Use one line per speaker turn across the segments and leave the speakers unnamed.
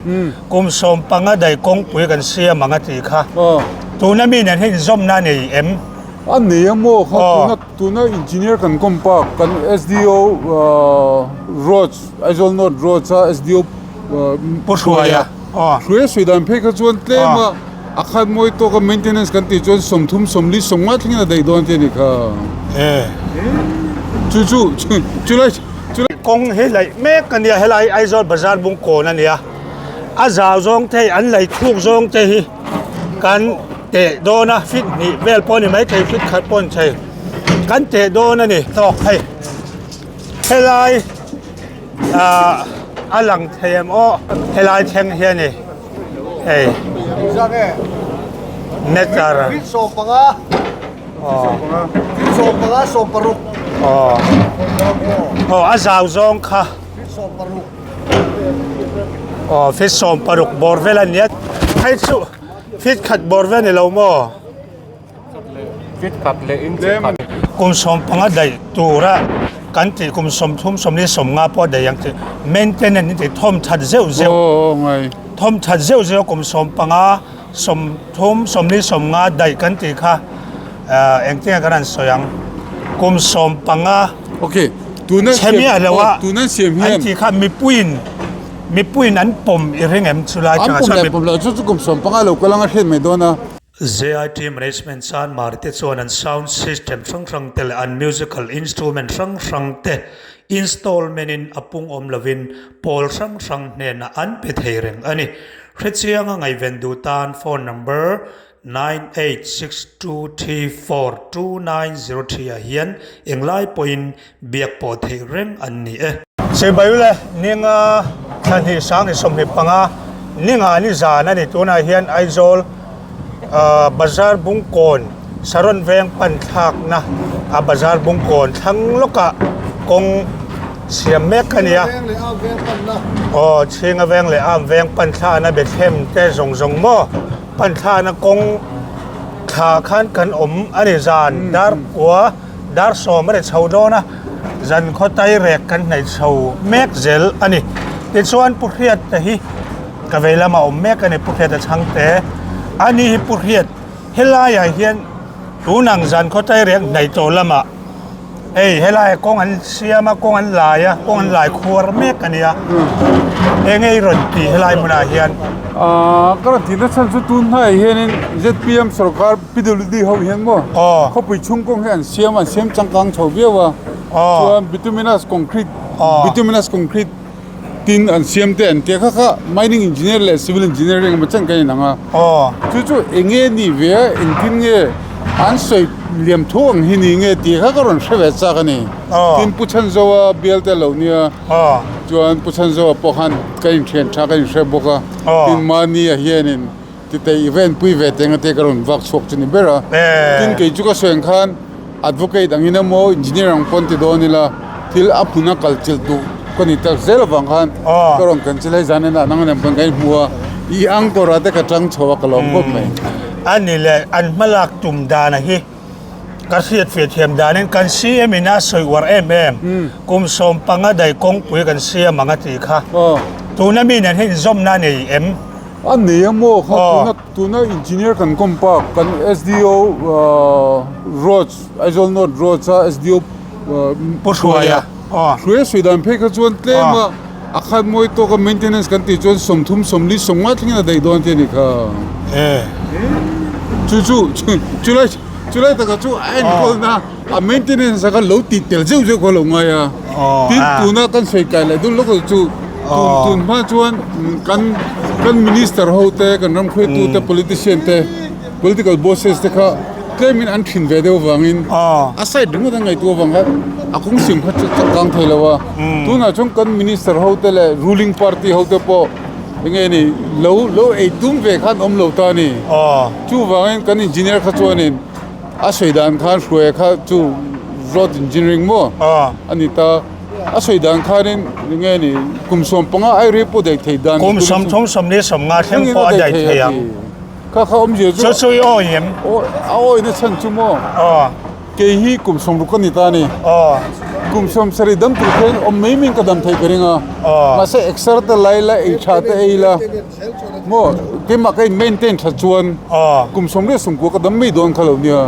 Kum 15 daih kawngpui kan siam ang a tih kha. Tuna mi nen hian inzawmna a nei em?
A nei a maw kha tuna tuna engineer kan kawm pa kan SDO roads Aizawl North roads a SDO
Pu Hruaia
Hruaia sawi dan phei kha chuan tlem a a khat mawi tawk a maintenance kan tih chuan 30 40 50 thlengin a daih dawn te a ni kha. Chu chu chulai
Kawng hi laih mek a nia helai Aizawl bazar bung kawn a nia a zau zawng te hi an lei thluk zawng te hi kan teh dawn a fit hnih vel pawh a ni maithei fit khat pawh a ni thei kan teh dawn a ni tawk hei helai ah a lang thei em aw helai thleng hi a ni hei meter. Aw a zau zawng kha aw feet 60 bawr vel a nia hei chu feet khat bawr vel a ni lo maw kum 15 daih tura kan tih kum 30 40 50 pawh daih ang tih maintenance an tih thawm that zeuh zeuh thawm that zeuh zeuh kum 15 30, 40, 50 daih kan tih kha engtin nge kan han sawi ang? Kum 15
Okay, tuna
chhe miah lo a
tuna siam hian
an tih kha mipuiin mipuiin an pawm i ring em chu lai
An pawm leh pawm loh chu chu kum 15 lo kal anga hriat mai dawn a.
JIT Management Chanmari te chuan an sound system hrang hrang te leh an musical instrument hrang hrang te installment in a pung awm lovin pawl hrang hrang hnenah an pe thei reng a ni. Hrechianga ngaihven duh tan phone number 9862342903 ah hian englai pawhin biak pawh theih reng an ni e. Sibawiule ninga thla hnih sang ni 25 ninga ni zan a ni tunah hian Aizawl Bazar Bungkawn Saron veng pan thlakna a Bazar Bungkawn thlang lawkah kawng siam mek a ni a. Aw Chhinga veng leh Am veng pan thlakna Bethlehem te zawng zawng maw pan thlakna kawng thla khan kan awm a ni zan dar kua dar 10 a ri chho dawn a zan khaw tai rek kan hnaih chho mek zel a ni. Tichuan Pu Hriata hi Ka vei lama awm mek a ni Pu Hriata chhangte. Ani hi Pu Hriat, helaiah hian tun ang zan khawtai riak hnaih tawh lamah hei helaiah kawng an siam a, kawng an lai a, kawng an lai khuar mek a nia. Eng nge i rawn tih helai hmunah hian?
Aaa ka rawn tih nachhan chu tun hnaiah hianin zpm sorkar PWD ho hian maw khawpui chhung kawng hi an siam a, an siam changkang chho viau a. Chuan bituminous concrete, bituminous concrete Tin an siam te an tia kha kha mining engineer leh civil engineering emaw chen kan inang a. Chu chu eng nge ni ve a engtin nge an sawi liam thu ang hi ni nge tih kha ka rawn hre ve chak a ni. Tin Pu Chhanzoa bial te lo nia chuan Pu Chhanzoa pawh khan ka inthian tha ka inhre bawk a. Tin mahni ah hianin Titei event pui ve teng ate ka rawn vak chhuak chu ni ber a. Tin kei chu ka sawi ang khan advocate angin emaw engineer ang pawn ti dawn ila thil a hmun a kal chilh duh ka ni tak zel avang khan ka rawn kan chilh hei zan enah nang nen pawn kan inhmu a i angkawr ah te ka tang chho a ka lawm khawp mai.
A ni leh an hmalak tum dana hi ka hriat feh thiam danin kan CM in a sawi uar em em kum 15 daih kawngpui kan siam ang a tih kha tuna mi nen hian inzawmna a nei em?
A nei a maw kha tuna tuna engineer kan kawm pa kan SDO roads Aizawl North roads a SDO
Pu Hruaia
Hruaia sawi dan phei kha chuan tlem a a khat mawi tawk a maintenance kan tih chuan 30 40 50 thlengin a daih dawn te a ni kha chu chu chulai chulai takah chu a enkawlna a maintenance a kha lo tih tel zeuh zeuh kha lo ngai a tin tuna kan sawi kai leh dun lawk chu tun tun hma chuan kan kan minister ho te kan ram hruaitu te politician te political bosses te kha tlemin an thin ve deuh avangin a side ringawt an ngaihtuah avang khan a kawng sim kha chu changkang thei lo a tunah chuan kan minister ho te leh ruling party ho te pawh eng nge ni lo lo ei tum ve khan awm lo ta a ni chuvangin kan engineer kha chuanin A sawi dan khan hruaia kha chu road engineering maw a ni ta. A sawi dan khanin eng nge ni kum 15 ai rei pawh daih thei dan
Kum 30 40 50 thleng pawh a daih thei ang.
Kha kha awmzia
chu Chu chu i awi em?
A awi na chhan chu maw? Kei hi kum 60 ka ni ta a ni. Kum 70 dam tur khian awm mai maiin ka dam theih ka ring a. Mahse exer te lai la, ei tha te ei la, maw keimah ka in maintain that chuan kum 69 ka dam mai dawn kha lo nia.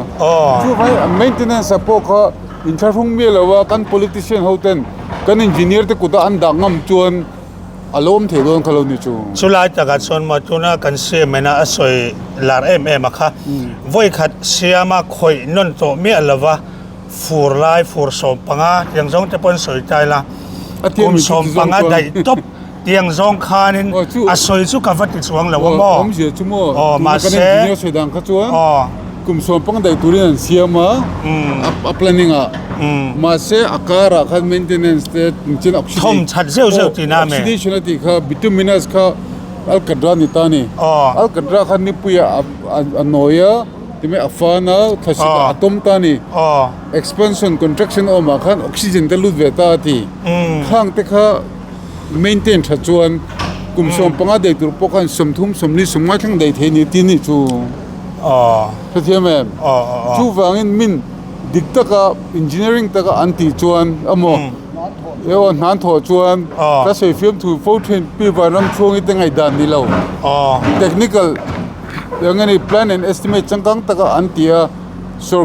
Chuvangin maintenance ah pawh kha inthlahrung miah lo a, kan politician ho ten kan engineer te kut a an dah ngam chuan A lo awm thei dawn kha lo ni chu.
Chulai takah chuan maw tuna kan siam ina a sawi lar em em a kha. Vawikhat siama khawih nawn tawh miah lova fur lai fur 15 tiang zawng te pawn sawi ta ila kum 15 daih tawp tiang zawng khanin a sawi chu ka va ti chuang lo a maw.
Awmzia chu maw tuna kan engineer sawi dan kha chuan kum 15 daih turin an siam a a planning ah. Mahse a karah khan maintenance te engtin
Thawm that zeuh zeuh tihna a mi?
Oxidation a tih kha bituminous kha alkatra a ni ta a ni. Alkatra kha nipuiah a nawi a timai a fan a thlasik ah a tawm ta a ni. Expansion contraction a awmah khan oxygen te lut ve ta a ti. Khang te kha maintain that chuan kum 15 daih tur pawh khan 30 40 50 thleng daih thei a ni tih a nih chu. Hrethiam em? Chuvangin min Dik taka engineering taka an tih chuan emaw emaw hnan thawh chuan ka sawi fiam thu fo thin pi vanram chhungi te ngaihdan ni lo. Technical eng nge ni plan and estimate changkang taka an ti a sawr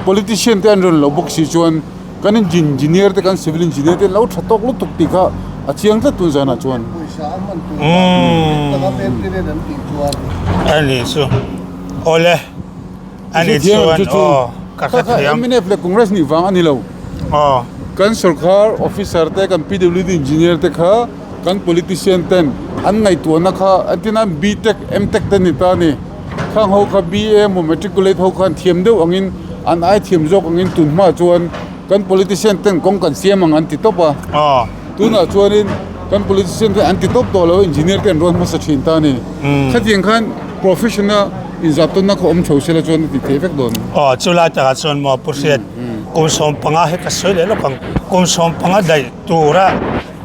politician te an rawn lo bawk si chuan kan engineer te kan civil engineer te an lo tha tawk lutuk tih kha a chiang tlat tun zanah chuan.
A ni chu awle. A ni chuan aw ka hre thiam.
Mnf leh Congress nih vang a ni lo.
Aw.
Kan sorkar officer te kan PWD engineer te kha kan politician ten an ngaihtuahna kha an tina B-tech, M-tech te ni ta a ni. Khang ho kha BA emaw matriculate ho khan thiam deuh angin an ai thiam zawk angin tun hma chuan kan politician ten kawng kan siam ang an ti tawp a.
Aw.
Tunah chuanin kan politician te an ti tawp tawh lo engineer te an rawn hmasa thin ta a ni. Khatiang khan professional inzah tawnna kha awm tho sela chuan a ti thei vek dawn.
Aw, chu lai takah chuan maw Pu Hriat, kum 15 hi ka sawi leh lawk ang. Kum 15 daih tura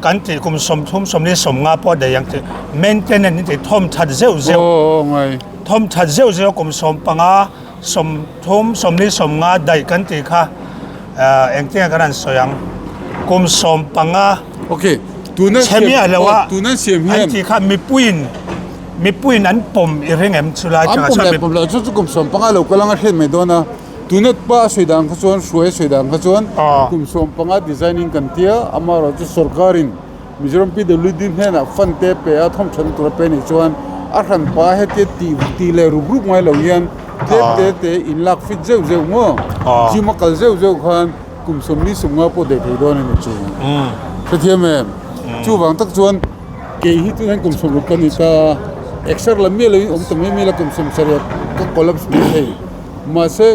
kan tih kum 30, 40, 50 pawh daih ang tih maintenance in tih thawm that zeuh zeuh.
Aw, aw, ngai.
Thawm that zeuh zeuh kum 15, 30, 40, 50 daih kan tih kha engtin nge kan han sawi ang? Kum 15.
Ok, tuna
siam,
chhe miah lo a, tuna siam
hian an tih kha mipuiin Mipuiin an pawm i ring em chu lai
An pawm leh pawm loh chu chu kum 15 lo kal anga hriat mai dawn a. Tuna pa a sawi dan kha chuan hruai a sawi dan kha chuan kum 15 designing kan tia amaherawh chu sorkarin Mizoram PWD hnenah fund te pe a thawmthatna tura pe nih chuan a hran pa hetia tih tih leh rup rup ngai lo hian tlem te te in lak fit zeuh zeuh maw gym a kal zeuh zeuh khan kum 40 50 pawh daih thei dawn a ni chu. Hrethiam em? Chuvang tak chuan. Kei hi chuan kum 60 ka ni ta, exer lam miah loin awm ta mai mai la kum 70 ka collapse mai thei. Mahse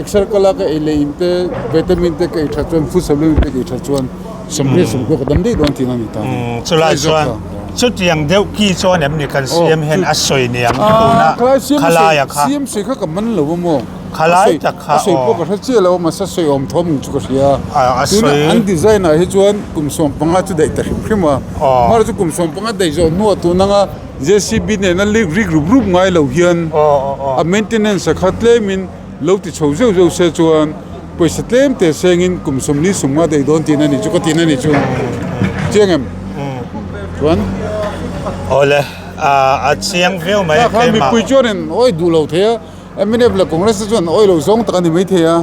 exer ka lak a ei leh in te vitamin te ka ei that chuan food supplement te ka ei that chuan 80 60 ka dam daih dawn tihna a ni ta.
Chulai chuan chutiang deuh ki chuan em ni kan siam hian a sawi niang tuna khalaia kha.
Siam sawi kha ka man lo a maw.
Khalai tak kha
aw. A sawi pawh ka hre chiah lo a, mahse a sawi awm thawm ang chu ka hria. A sawi. Tuna an design ah hi chuan kum 15 chu daih ta hrim hrim a. Hmar chu kum 15 daih zawh hnuah tun anga JCB nena lik rik rup rup ngai lo hian a maintenance a kha tlemin lo ti chho zeuh zeuh se chuan pawisa tlem te sengin kum 40 50 daih dawn tihna ni chu ka tihna ni chu. Chiang em? Chuan.
Awle, a chiang viau mai
tlema. Kha mipui chuanin awi duh lo thei a. Mnf leh Congress te chuan an awih lo zawng tak a ni maithei a,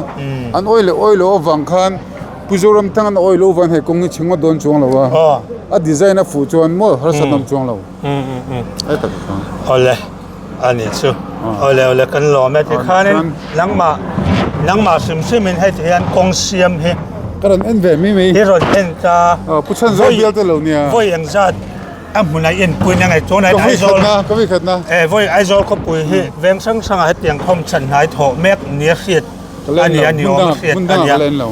an awih leh awih loh avang khan Pu Zoramthang an awih loh avang he kawng hi chhe ngawt dawn chuang lo a, a design a fuh chuan maw harsat awm chuang lo. Ai tak kha.
Awle a ni chu. Awle awle kan lawm e tikhanin nangmah nangmah hrim hrimin hei ti hian kawng siam hi
ka rawn en ve mai mai.
I rawn en ta.
Pu Chhanzawm bial te lo nia.
Vawi engzat A hmun a inpui na ngei chuan
Aizawl ka vi khatna
eh vawi Aizawl khawpui hi veng hrang hrangah hetiang khawm chhan hnai thawh mek nia hriat a ni a ni awm hriat a nia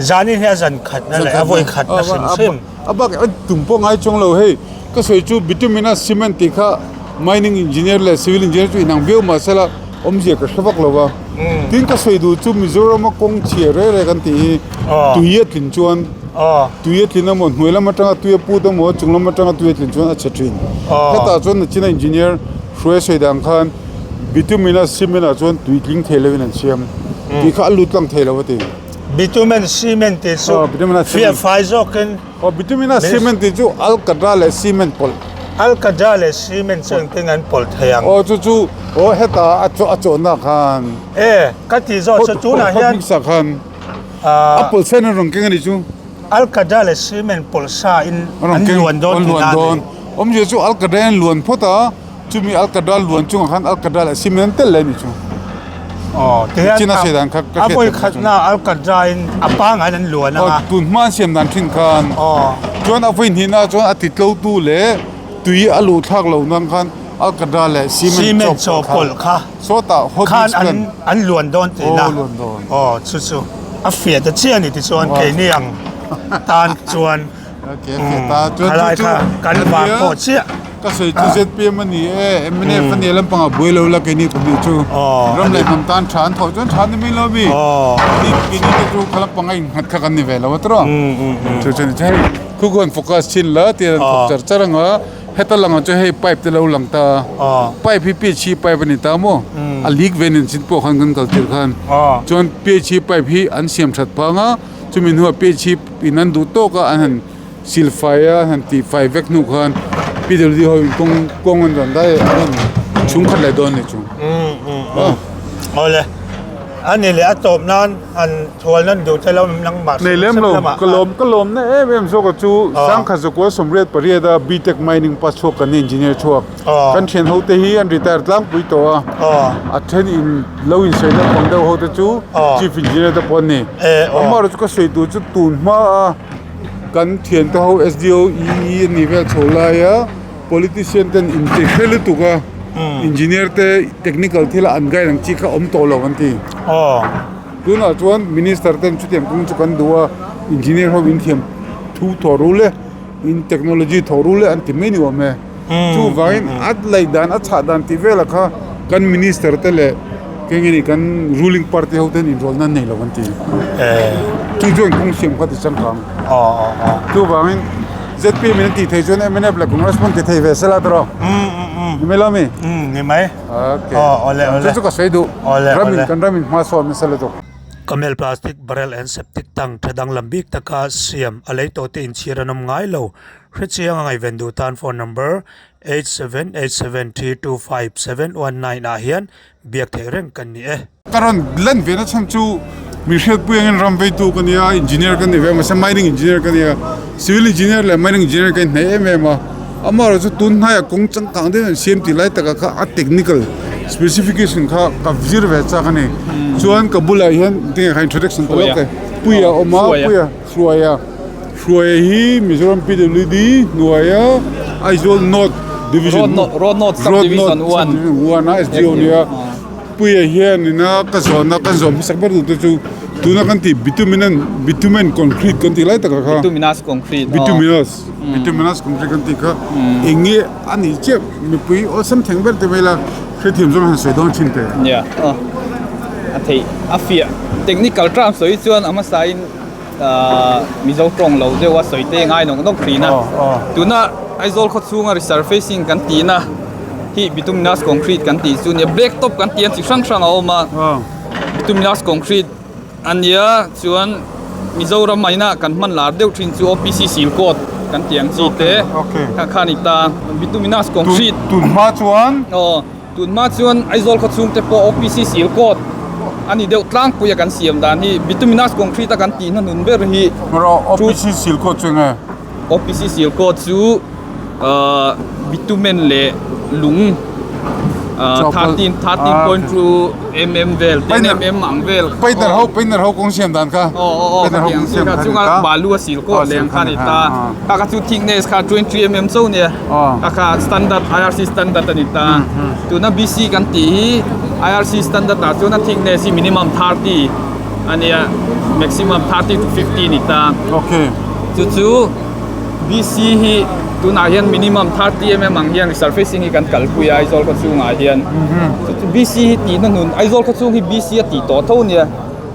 zani hi a zan khatna leh a vawi khatna hrim hrim
a bak a tum pawh ngai chuang lo hei ka sawi chu bituminous cement tih kha mining engineer leh civil engineer chu inang viau mahsela awmzia ka hre vak lo va tin ka sawi duh chu Mizoram a kawng chhia reng reng kan tih hi tui a tlin chuan Tui a tlin emaw, hnuai lam atanga tui a put emaw, chung lam atanga tui a tlin chuan a chhe thin. Hetah chuan nachina engineer hruai a sawi dan khan bituminous cement ah chuan tui tling thei lovin an siam. Tui kha a lut tlang thei lo a ti.
Bitumen cement tih chu fiah fai zawkin.
Aw bituminous cement tih chu alkadra leh cement pawlh.
Alkadra leh cement chu engtin an pawlh thei ang?
Aw chu chu aw heta a chawh a chawhna khan.
E ka tih zawh chu tunah hian.
Hot mixer khan a pawlh sen an rawn keng a nih chu.
Alkadra leh cement pawlh sa in an luan dawn tihna a ni.
Awmzia chu alkadra in an luan phawt a. Chumi Alkadra luan chungah khan Alkadra leh cement telh leh a ni chu.
Aw, tihian
Chin a sawi dan kha ka
a
hriat
vawi
tak chu.
khatna Alkadra in a pangaiin an luan ang a.
Aw, tun hma an siam dan thin khan.
Aw.
Chuan a vawi hnihna chuan a ti tlo tu leh tui a luh thlak lo nan khan Alkadra leh cement
Cement
chawhpawlh
chawhpawlh kha.
Sawtah hot
Khan
mix
an
plan.
an luan dawn tihna.
Aw, luan dawn.
Aw, chu chu a fiah ta chiah a ni tichuan keini ang tan chuan. Khalai kha kan vang pawh chiah.
Ka sawi chu ZPM a ni e, mnf a ni e lampangah buai lo la keini pahnih chu ram leh hnam tan tha an thawh chuan tha ni mai lo mi. Keini te chu kha lampanga innghat kha kan ni ve lo a tawrh a. Chu chu ni chu hei khu khuan focus chin la tia an thawk char char anga heta langah chuan hei pipe te lo lang ta pipe hi PHE pipe a ni ta maw a leak ve nen chin pawh khan kan kal tir khan chuan PHE pipe hi an siam that phang a. Chumi hnuah pechhip in an duh tawk a, an han sil fai a, an han tih fai vek hnu khan PWD ho in kawng kawng an rawn dai an rawn chhung khat leh dawn a ni chu.
Awle, a ni leh a tawp nan han thual nan duh te lo nangmah
Nei lem lo, ka lawm ka lawm na em em zawk a chu Sangkhat Zakua Sawmriat pariat a BTech Mining pass chhuak kan ni engineer chhuak. Kan thian ho te hi an retire tlangpui tawh a, a then in lo insawi naupang deuh ho te chu chief engineer te pawh an ni. Amaherawhchu ka sawi tur chu tun hma a kan thian te ho SDO EE a ni vel chho lai a politician ten inti hre lutuk a engineer te technical thil a an guide ang chi kha awm tawh lo an ti. Tunah chuan minister ten chutiang kawng chu kan duh a engineer ho in thiam thu thawh rul e. In technology thawh rul e an ti mai ni awm e. Chuvangin a laih dan a chhah dan tih velah kha kan minister te leh keng nge ni kan ruling party ho ten inrawlna an nei lo an ti. Chu chuan kawng siam kha ti changkang. Chuvangin zpm in an tih theih chuan mnf leh Congress pawh an ti thei ve sela tawrh. Ni mai lo mi?
Ni mai.
Okay. Chu chu ka sawi duh. Ramin kan ramin hma sawn nasa lutuk.
Camel plastic barrel and septic tank tha danglam bik taka siam a lei tawh te inchhir an awm ngai lo. Hrechiang a ngaihven duh tan phone number 8787325719 ah hian biak theih reng kan ni e.
Ka rawn lan ve na chhan chu mi hriatpui angin ram veitu ka nia, engineer ka ni ve mahse mining engineer ka nia, civil engineer leh mining engineer ka inhnaih em em a. Amaherawh chu tun hnaiah kawng changkang deuh an siam tih lai takah kha a technical specification kha ka zir ve chak a ni. Chuan ka bulah hian tinge kha introduction ta lawk e Puia a awm a Puia Hruaia Hruaia hi Mizoram PWD hnuaia Aizawl North Division
Road North Subdivision
1 a SDO nia. Puia hian ina ka zawn a kan zawm hmasak ber duhte chu tuna kan tih bitumen bitumen concrete kan tih lai takah kha
bituminous concrete
bituminous bituminous concrete kan tih kha eng nge a nih chiah mipui awlsam thleng ber te mai la hrethiam zawng han sawi dawn thin teh
nia a theih a fiah technical term sawi chuan a hmasa in Mizo tawng lo deuh a sawi te ngai nawk nawk thin a tuna Aizawl khaw chhunga resurfacing kan tihna hi bituminous concrete kan tih chu nia black top kan tih ang chi hrang hrang a awm a bituminous concrete a nia chuan Mizoram ah ina kan hman lar deuh thin chu OPC seal coat kan tih ang chi te kha kha a ni ta bituminous concrete
tun hma chuan
aw. Tun hma chuan Aizawl khaw chhungte pawh OPC seal coat a ni deuh tlangpui a kan siam dan hi bituminous concrete a kan tih hna hnun ber hi
Rawh OPC seal coat chu enge?
OPC seal coat chu ahh bitumen leh lung ahh 13.2 mm vel 10 mm ang vel
Painter ho painter ho kawng siam dan kha
aw aw aw khatiang chi kha chunga balu a seal coat leh ang kha a ni ta kha kha chu thickness kha 23 mm chauh nia. A kha standard IRC standard a ni ta. Tuna BC kan tih hi IRC standard ah chuan a thickness hi minimum 30 a nia maximum 30 to 50 a ni ta.
Okay.
Chu chu BC hi tunah hian minimum 30 mm ang hian resurfacing hi kan kalpui a Aizawl khaw chhungah hian. Chu chu BC hi tihna hnun Aizawl khaw chhung hi BC a tih tawh tho a nia.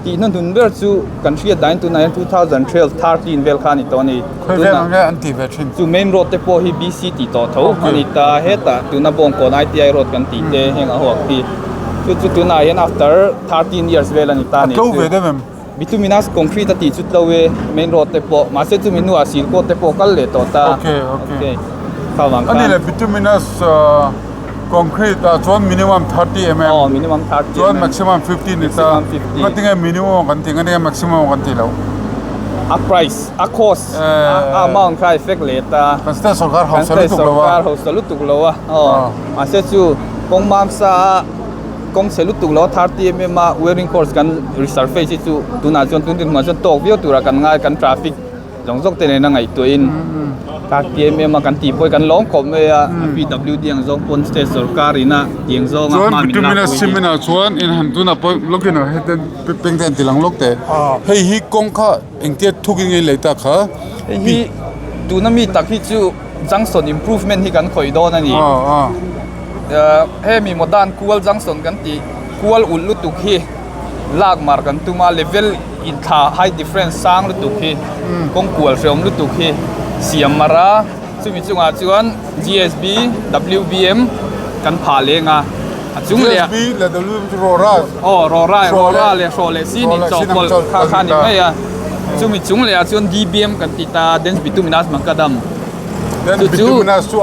Tihna hnun ber chu kan hriat dahin tunah hian 2012 13 vel kha a ni tawh a ni.
Khawi vel ang nge an ti ve thin?
Chu main road te pawh hi BC tih tawh tho a ni ta. Hetah tuna Bawngkawn ITI road kan tih te heng a huak hi. Chu chu tunah hian after 13 years vel a ni ta a ni
A tlo ve deuh em?
Bituminous concrete a tih chu tlo e, main road te pawh, mahse chumi hnuah sil coat te pawh kal leh tawh ta.
Okay, okay.
Kha vang khan.
Ani leh bituminous concrete ah chuan minimum 30 mm.
Aw, minimum 30 mm.
Chuan maximum 50 ni ta.
Maximum 50.
Ngatinge minimum kan tih, ngatinge maximum kan tih loh.
A price, a cost, a amount kha effect leh ta.
Kan state sorkar hausa lutuk lo a.
Kan state sorkar hausa lutuk lo a. Aw, mahse chu kawng mam sa a. Kawng chhe lutuk lo 30 mm a wearing course kan resurface hi chu tunah chuan tun dinhmunah chuan tawk viau tura kan ngai kan traffic zawng zawng te nena ngaihtuahin 30 mm a kan tih pawh hi kan lawm khawp mai a PWD ang zawng pawn state sorkar ina tiang zawnga
Chuan
hma min
bitumen
lak
a
pui hi.
cement ah chuan in han tunah pawh lawkin ah heten peng te an ti lang lawk teh hei hi kawng kha engtia thuk in nge lei ta kha.
Hei hi tuna mi tak hi chu junction improvement hi kan khawih dawn a ni. Hemi Modern Kual Junction kan tih kual ulh lutuk hi lak mar kan tum a, level inthla height difference sang lutuk hi kawng kual hreawm lutuk hi siam mar a, chumi chungah chuan GSB, WBM kan phah leng a, a chung leh ah
GSB leh WBM chu rawra
aw rawra rawra leh hrawh leh sin inchawhpawlh kha kha a ni mai a, chumi chung leh ah chuan DBM kan ti ta Dense Bituminous Macadam
chu chu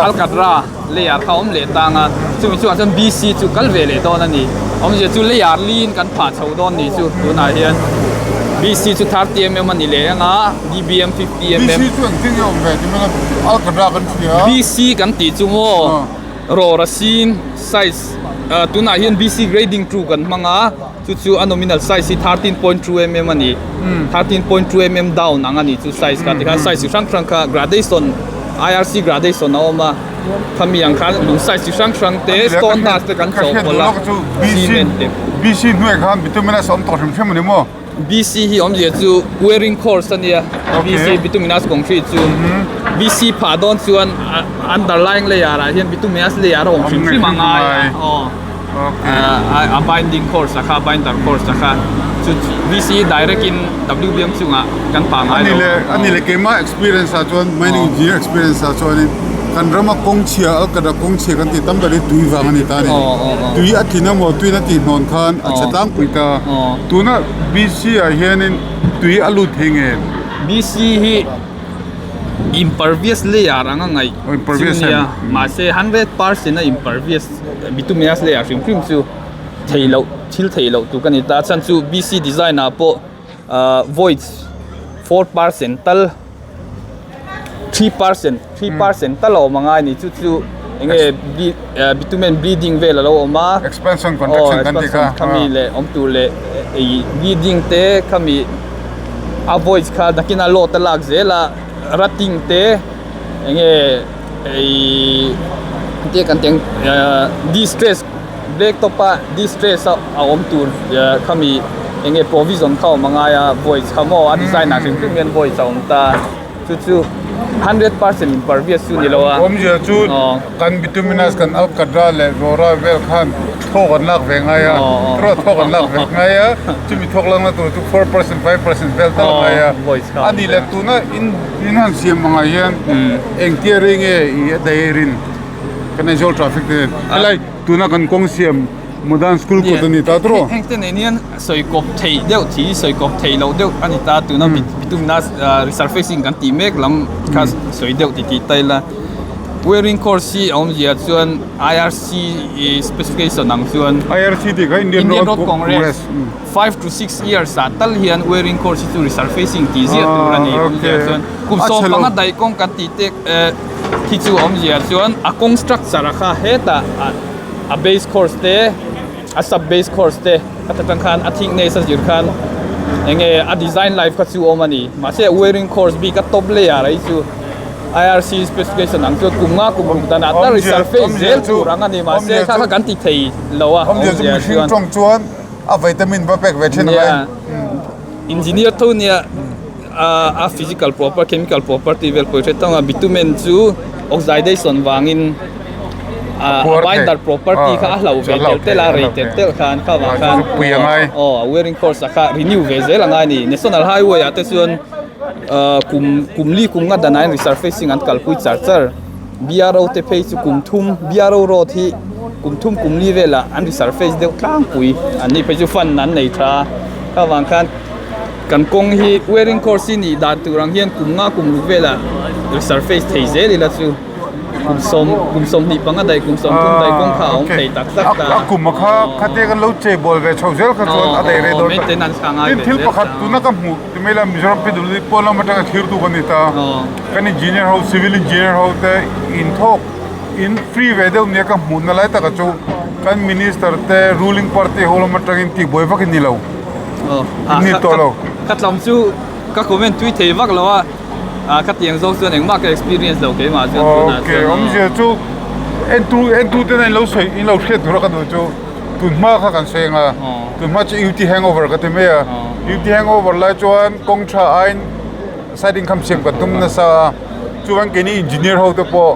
Alcatra. Layer kha awm leh tang a, chumi chungah chuan BC chu kal ve leh dawn a ni. Awmzia chu layer liin kan phah chho dawn ni chu tunah hian BC chu 30mm a ni leh ang a, DBM 50mm.
BC chu engtin nge awm ve ti maila Alcatra kan hria a.
BC kan tih chu maw rawra sin size tunah hian BC grading two kan hmang a, chu chu a nominal size hi 13.2mm a ni. 13.2mm down ang a ni chu size kha tikhan size chi hrang hrang kha gradation IRC gradation a awm a khami ang khan lung size chi hrang hrang te stone dust te kan chawhpawlh a cement te.
BC hnuai khan bituminous a awm tawh hrim hrim a ni maw?
BC hi awmzia chu wearing course a nia BC bituminous concrete chu BC phah dawn chuan underlying layer ah hian bituminous layer a awm hrim hrim a ngai a aw. A binding course a kha binder course a kha chu BC direct in WBM chungah kan pah ngai lo.
Ani leh keimah experience ah chuan mining engineer experience ah chuanin kan rama kawng chhia alkada kawng chhia kan tih tam ber hi tui vang a ni ta a ni. Tui a tlin emaw tuiin a tih hnawn khan a chhe tlangpui ta. Tuna BC ah hianin tui a lut thei nge?
BC hi impervious layer anga ngaih chu nia mahse 100% a impervious Bituminous layer hrim hrim chu thei loh thil thei loh tur ka ni ta a chhan chu BC design ah pawh ahh voids 4% tal 3% 3% tal a awm angai a ni chu chu eng nge bitumen bleeding vel alo awm a
expansion contraction kan tih kha
khami leh awm tur leh ih bleeding te khami a voids kha nakinah load a lak zel a rutting te eng nge Ei te kan teng distress black top a distress a a awm tur khami eng nge provision kha a awm angai a voice kha maw a design ah hrim hrim hian voice a awm ta chu chu 100% impervious chu ni lo a.
Awmzia chu kan bituminous kan alcatra leh rora vel khan thawk an lak ve ngai a erawh thawk an lak ve ngai a chumi thawk lakna tur chu 4% 5% vel tal a ngai a a nih leh tuna in In han siam angah hian engtia rei nge i a daih rin kan Aizawl traffic te nen helai tuna kan kawng siam Modern School kawt a ni ta tawh.
Heng te nen hian sawi kawp theih deuh thi sawi kawp theih loh deuh a ni ta tuna bitumna resurfacing kan tih mek lam kha sawi deuh ti tih ta ila wearing course hi a awmzia chuan IRC specification ang chuan
IRC tih kha Indian Road Congress.
5 to 6 years ah tal hian wearing course hi chu resurfacing tih ziah tur a ni awmzia chuan kum 15 daih kawng kan tih tek khi chu awmzia chuan a kawng structure a kha hetah a base course te a sub base course te a ta tang khan a thickness a zir khan enge a design life kha chu awm a ni mahse wearing course bik a top layer a hi chu IRC specification ang chuan kum nga kum ruk danah tal resurface zel tur ang a ni mahse kha kha kan ti thei lo a
awmzia chuan. A vitamin va pek ve thin ang e.
Engineer tho nia a physical proper chemical property vel pawh i hre tawng a bitumen chu oxidation vangin a binder property kha a hlo ve tel tel a rei tel tel khan kha vang khan aw a wearing course a kha renew ve zel a ngai a ni national highway ah te chuan kum kum li kum nga danah hian resurfacing an kalpui char char BRO te phei chu kum thum BRO road hi. kum thum kum li velah an resurface deuh tlangpui an ni phei chu fund an nei tha a kha vang khan kan kawng hi wearing course hi nih dan tur ang hian kum nga kum ruk velah resurface thei zel ila chu kum sawm kum sawmhnih panga daih kum sawmthum daih kawng kha a awm thei tak tak ta
a kum a kha khatia kan lo che bawl ve chho zel kha chuan a daih rei dawn
maintenance kha ngai
tin thil pakhat tuna ka hmuh ti mai la Mizoram PWD pawn lam atanga thirtu kan ni ta kan engineer ho civil engineer ho te inthawk In free ve deuh nia ka hmuhna lai taka chu kan minister te ruling party ho lam atangin tihbuai vak in ni lo. In ni tawh lo.
Ka tlawm chu ka comment tui thei vak lo a, ka tiang zawk chuan engmah ka experience lo keimah chuan tunah
chuan. Okay, awmzia chu entu entu ten a in lo sawi in lo hriat tur a ka duh chu tunhma kha kan sawi ang a, tunhma chu UT hangover ka ti mai a, UT hangover lai chuan kawng tha aiin side income siam kan tum nasa a, chuan keini engineer ho te pawh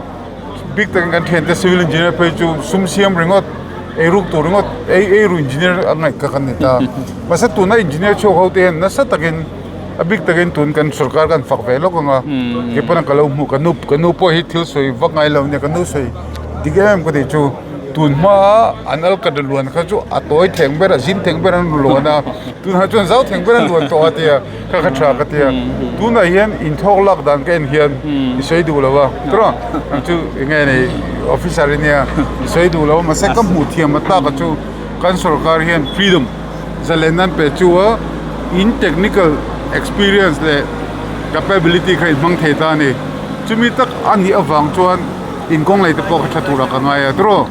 bik takin kan thiante civil engineer phei chu sum siam ringawt ei ruk tur ringawt ei ei ru engineer a ngaih kha kan ni ta mahse tuna engineer chhuak ho te hian nasa takin a bik takin tun kan sorkar kan fak ve lawk ang a keipawn ka lo hmuh ka nu ka nu pawh hi thil sawi vak ngai lo nia ka nu sawi dik em em ka tih chu tun hma an alkatra luan kha chu a tawi theng ber a zim theng ber an luan a tunah chuan zau theng ber an luan tawh a tia. Kha kha tha ka tia tunah hian inthawk lak dan ka en hian i sawi duh lo a tawh ang chu eng nge nei officer i nia i sawi duh lo a mahse ka hmuh thiam a tak a chu kan sorkar hian freedom zalen nan pe chu a in technical experience leh capability kha in hmang thei ta a ni chumi tak a nih avang chuan in kawng lei te pawh kha tha turah ka ngai a tawh.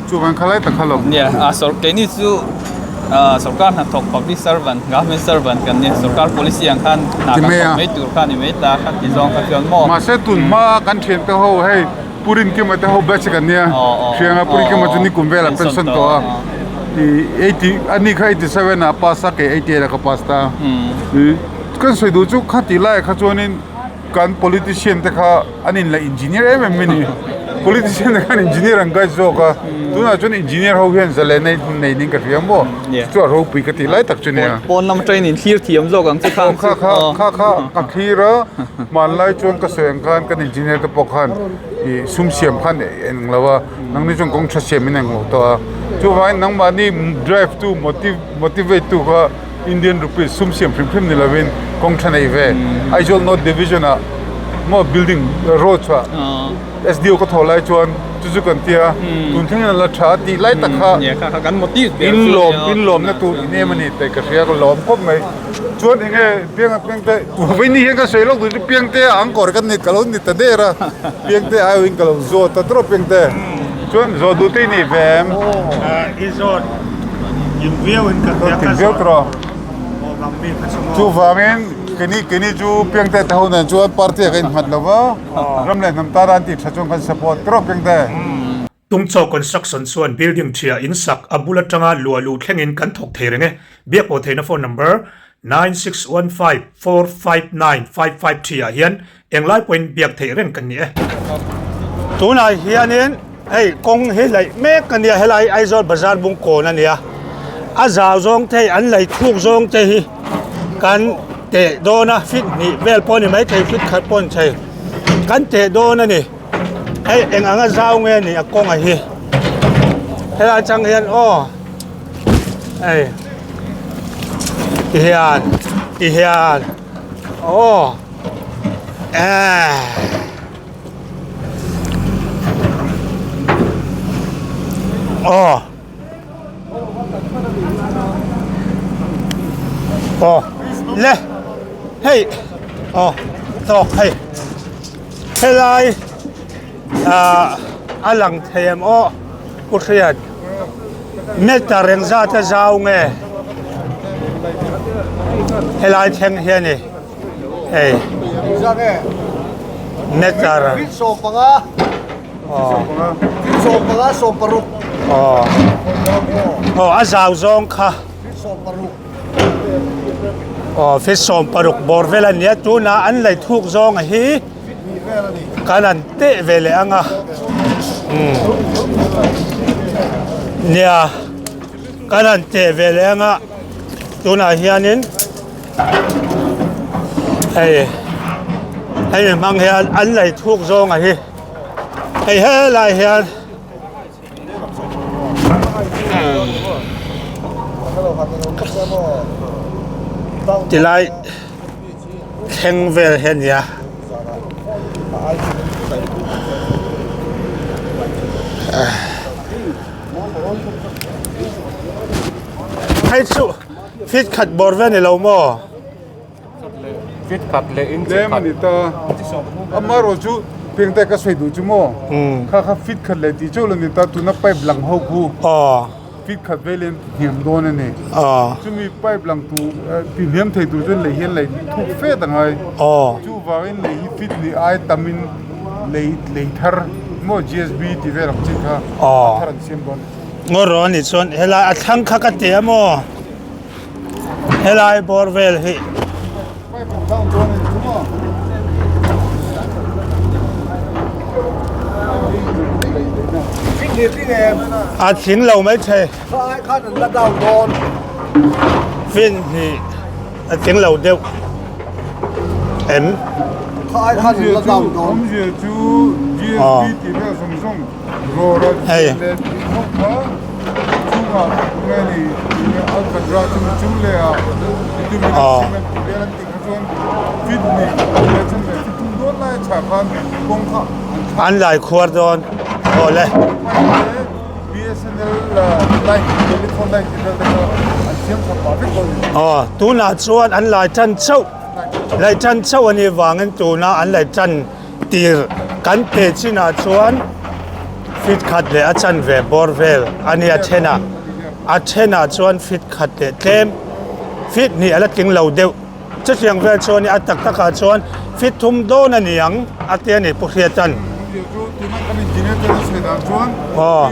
Chuan khalai tak kha lo.
Nia, a sawr keini chu sorkar hnathawk public servant, government servant kan nia, sorkar policy ang khan hna kan thawk mai tur kha a ni mai ta kha ti zawng kha chuan maw.
Mahse tun hma kan thian te ho hei Pu Rinkima te ho batch kan nia, Hrianga Pu Rinkima chu nikum velah pension tawh a, 80 ani kha 87 ah a pass a kei 88 ah ka pass ta. Kan sawi duh chu kha tih laiah kha chuanin Kan politician te kha an in la engineer em em mai ni. Politician te khan engineer an guide zawk a, tunah chuan engineer ho hian zalen a nei ning ka hria maw? Chu a ropui ka tih lai tak chu nia.
Pawn lam atangin in thlir thiam zawk ang chu khang
chu. Kha kha kha ka thlir a, hmanlai chuan ka sawi ang khan kan engineer te pawh khan ih sum siam khan eng lo a, nangni chuan kawng tha siam in eng lo tawh a. Chuvangin nangmahni drive tu motive motivate tu kha Indian rupees sum siam hrim hrim ni lovin kawng tha nei ve Aizawl North Division ah maw building road chhuah SDO ka thawh lai chuan chu chu kan tia tun thleng in a la tha a tih lai tak kha in lawm in lawm na tur in em a ni tih ka hria ka lawm khawp mai chuan eng nge pianga piangte vawiin hian ka sawi lawk tur chu piangte a ang kawr ka ni ka lo ni ta der a piangte aiawhin ka lo zawt ta tawp piangte. Chuan zawh duh te i nei ve em?
I zawt kim viau in ka hria ka zawt
rawh. Chuvangin keini keini chu Piangte te ho nen chuan party ah kan innghat lo va, ram leh hnam tana an tih tha chuan kan support tawp Piangte.
Tungchaw Construction chuan building ṭhia in sak a bul aṭanga luah luh thlengin kan thawk thei reng e. Biakpawh theihna phone number 9615459553 ah hian Englai pawhin biak theih reng kan ni e. Tunah hianin hei kawng hi laih mek a nia, helai Aizawl bazar bung kawn a nia. A zau zawng te hi an lei thluk zawng te hi kan teh dawn a, feet hnih vel pawh a ni maithei feet khat pawh a ni thei. Kan teh dawn a ni. Hei eng anga zau nge ni a kawnga hi. Helai atang hian aw hei ti hian ti hian aw. Aw aw le hei aw tawk hei helai ah a lang thei em aw pu hriat meter engzat a zau nge helai thleng hian ni. Hei meter aw aw a zau zawng kha aw feet 16 bawr vel a nia tunah an lei thuk zawng a hi kan han teh ve leh ang a umm nia kan han teh ve leh ang a tunah hianin. Hei hei hmang hian an lei thuk zawng a hi hei helai hian. Tilai thleng vel hi a nia. Hei chu fit khat bawr vel a ni lo maw?
Fit khat leh in chi khat. Ni ta. Amarawh chu pengte ka sawi duh chu maw? Kha kha fit khat leh tih chauh lo ni ta tuna pipe lang ho khu. Fit khat vel hian ti hniam dawn a ni. Chumi pipe lang tu ti hniam thei tur chuan lei hian lei thuk fet a ngai. Chuvangin lei hi fit ni ai tamin lei lei thar maw GSB tih vel ang chi kha a thar an siam dawn a ni.
Ngaw rawh a nih chuan helai a thlang kha ka ti a maw? Helai bawr vel hi a thing lo mai thei fin hi a tling lo deuh em Hei. An lai khuar dawn aw le. Aw tunah chuan an lai tan chauh lai tan chauh a nih vangin tuna an lai tan tir kan pe chinah chuan fit khat leh a chanve bawr vel a nia thenah a thenah chuan fit khat leh tlem fit hnih a la tling lo deuh chutiang vel chuan a tak takah chuan fit thum dawn a ni ang a tia ni Pu Hriatan. Aw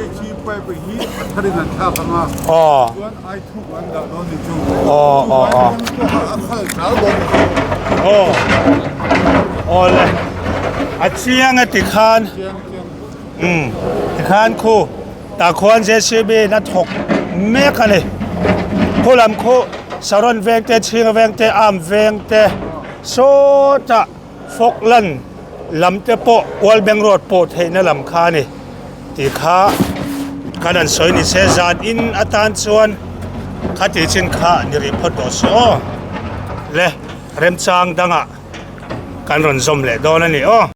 aw. Aw aw aw aw aw le a chiang a tikhan umm tikhan khu tah khuan JCB in a thawk mek a ni khu lam khu Saron veng te Chhinga veng te Am veng te sawtah Falkland lam te pawh Ualbeng road pawh theihna lam kha a ni tih kha kan han sawi ni se zan in atan chuan khati chin kha ni rih phawt rawh se aw le remchang dangah kan rawn zawm leh dawn a ni aw.